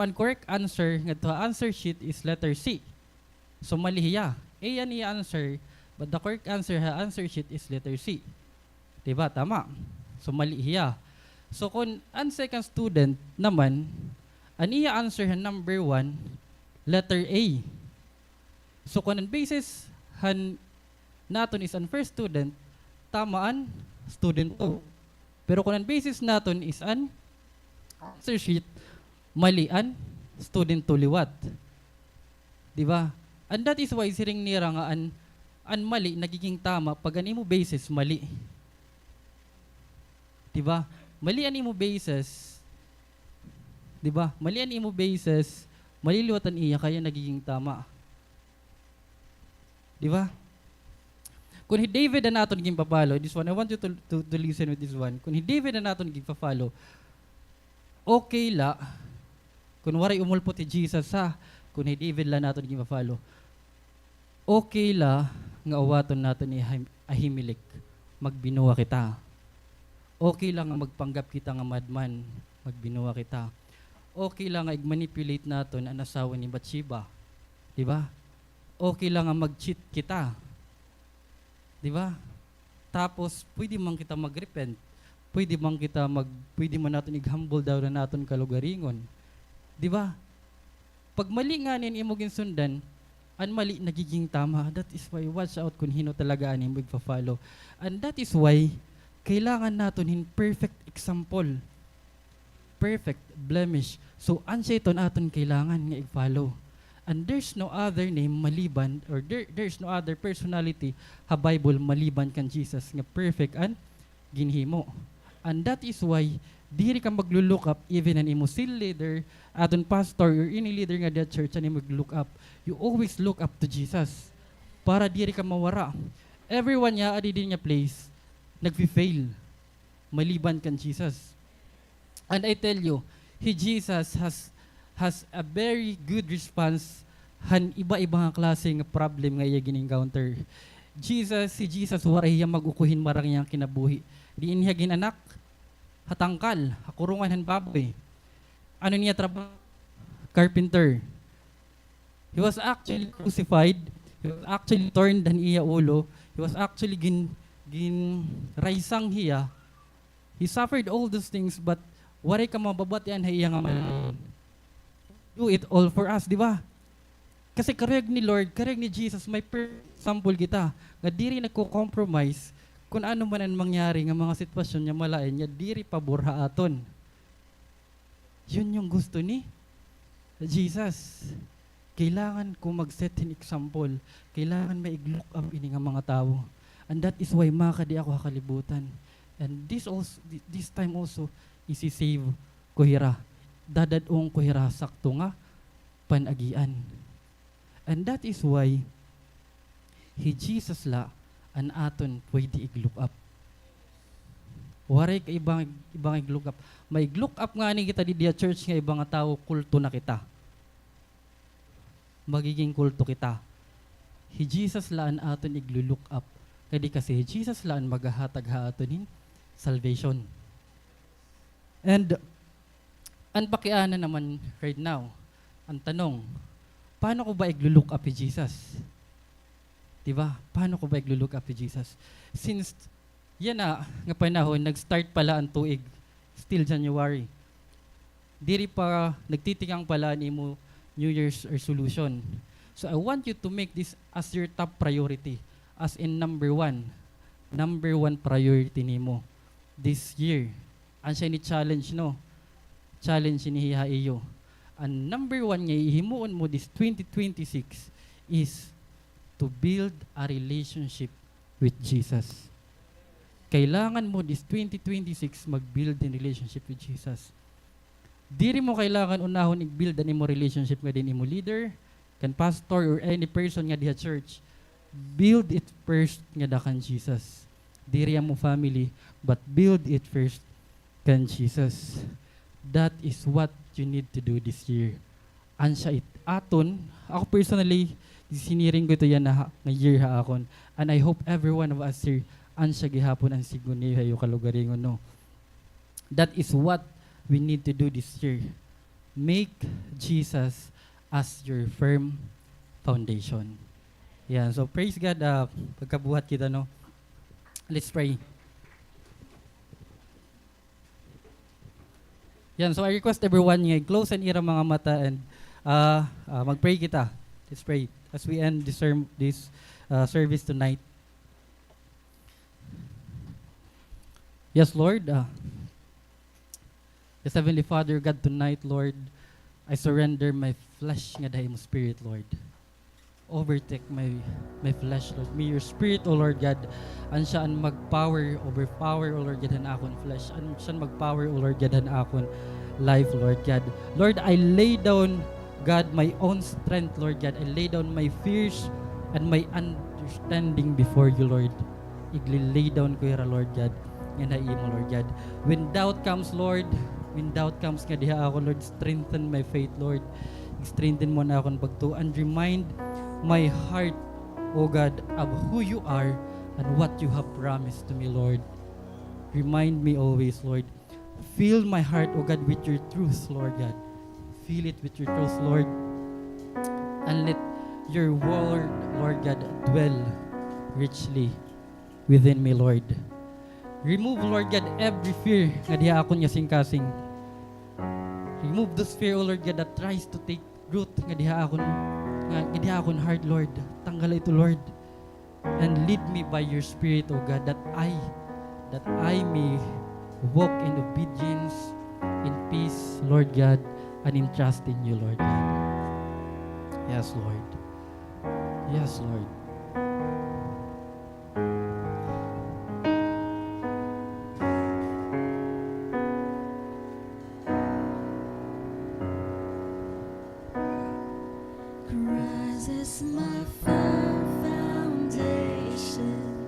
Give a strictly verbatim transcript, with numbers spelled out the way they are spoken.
an correct answer ngadto ha answer sheet is letter C. So, mali hiya. A an iya answer, but the correct answer ha answer sheet is letter C. Di ba? Tama. So, mali hiya. So, kon an second student naman, an iya answer ha number one, letter A. So, kon an basis han naton is an first student, tama an student two. Pero kon an basis naton is an answer sheet, mali an student two liwat. Di ba? And that is why siring nira nga an, an mali nagiging tama pag an imo basis mali. Di ba? Mali an imo basis. Di ba? Mali an imo basis, mali liwat an iya, kaya nagiging tama. Di ba? Kon hi David an aton ginpa-follow, this one, I want you to, to, to listen with this one. Kon hi David an aton ginpa-follow, okay la, kon waray umulpot hi Jesus, ha, kon hi David la an aton ginpa-follow, okay la nga awaton naton hi Ahim-, Ahimelech, magbinuwa kita. Okay la nga magpanggap kita nga madman, magbinuwa kita. Okay la nga ig-manipulate naton an asawa ni Bathsheba, di ba? Okay la nga mag-cheat kita, di ba? Tapos, pwede man kita mag-repent. Pwede man kita mag-, pwede man naton ig-humble down an aton kalugaringon. Di ba? Pag mali ngani an imo ginsundan, an mali nagiging tama. That is why watch out kon hin-o talaga an imo igfa-follow. And that is why kailangan naton hin perfect example. Perfect, blemish. So, asya ito an aton kailangan nga i-follow. And there's no other name maliban, or there, there's no other personality ha Bible maliban kan Jesus nga perfect an ginhimo. And that is why diri ka maglu-look up, even an imo cell leader, aton pastor, or any leader nga diha church, an imo ig-look up. You always look up to Jesus. Para diri ka mawara. Everyone nga adi dinhi nga place, nagfi-fail. Maliban kan Jesus. And I tell you, hi Jesus has, has a very good response han iba-iba nga klase nga problem nga iya gin-encounter. Jesus, hi Jesus, waray hiya mag-ukoy hin marang iya nga kinabuhi. Diin hiya gin-anak? Ha tangkal, ha kurungan han baboy. Ano an iya trabaho? Carpenter. He was actually crucified. He was actually torn han iya ulo. He was actually gin-, ginraysang hiya. He suffered all those things, but waray ka mababatian ha iya nga malain. Do it all for us, di ba? Kasi karuyag ni Lord, karuyag ni Jesus, may per-, example kita, nga diri nagko-compromise kun ano man an mangyari nga mga sitwasyon nga malain nga diri pabor ha aton. Yun yung gusto ni Jesus. Kailangan ko mag-set hin example. Kailangan may ig-look up ini nga mga tawo. And that is why makadi ako ha kalibutan. And this also, thi-, this time also, isi-save ko hira. Dadad-on ko hira ha sakto nga pan-agian. And that is why hi Jesus la an aton pwede ig-look up. Waray ka ibang, ibang ig-look up. May ig-look up ngani kita didi ha church nga iba nga tawo, kulto na kita. Magiging kulto kita. Hi Jesus la an aton iglu-look up. Kadi kasi hi Jesus la an maghahatag ha aton hin salvation. And an pakiana naman right now, an tanong, paano ko ba iglu-look up hi Jesus? Di ba? Paano ko ba iglu-look up hi Jesus? Since yana nga panahon, nag-start pa la an tuig, still January. Diri pa, nagtitikang pa la an imo New Year's resolution. So I want you to make this as your top priority, as in number one. Number one priority nimo this year. Asya ini challenge, no? Challenge ini ha iyo. An number one nga hihimuon mo this twenty twenty-six is to build a relationship with Jesus. Kailangan mo this twenty twenty-six mag-build hin relationship with Jesus. Diri mo kailangan unahon ig-build an imo relationship ngada han imo leader, kan pastor, or any person ngada ha church. Build it first ngada kan Jesus. Diri amo family, but build it first kan Jesus. That is what you need to do this year. Asya it aton, ako personally, siniring ko ito yana ha, nga year ha akon. And I hope every one of us here, asya gihapon an sidngon niyo ha iyo kalugaringon, no? That is what we need to do this year. Make Jesus as your firm foundation. Yan. So, praise God, ah, pagkabuhat kita, no? Let's pray. Yan, so I request everyone nga i-close an ira mga mata and, ah, ah, mag-pray kita. Let's pray as we end this serm-, this, ah, service tonight. Yes, Lord, ah, yes, Heavenly Father, God, tonight, Lord, I surrender my flesh ngada ha imo spirit, Lord. Overtake my, my flesh, Lord. May your spirit, O Lord God, an siya an mag-power, overpower, O Lord God, han akon flesh. An siya an mag-power, O Lord God, han akon life, Lord God. Lord, I lay down, God, my own strength, Lord God. I lay down my fears and my understanding before you, Lord. Igli-lay down ko hira, Lord God, ngan ha imo, Lord God. When doubt comes, Lord, when doubt comes ngadi ha akon, Lord, strengthen my faith, Lord. Strengthen mo an akon pagtuo and remind my heart, O God, of who you are and what you have promised to me, Lord. Remind me always, Lord. Fill my heart, O God, with your truth, Lord God. Fill it with your truth, Lord. And let your word, Lord God, dwell richly within me, Lord. Remove, Lord God, every fear ngadi ha akon nga singkasing. Remove those fear, O Lord God, that tries to take root ngadi ha akon, nga, ngadi ha akon heart, Lord. Tanggala ito, Lord. And lead me by your Spirit, O God, that I, that I may walk in obedience, in peace, Lord God, and in trust in you, Lord God. Yes, Lord. Yes, Lord. Christ is my firm foundation.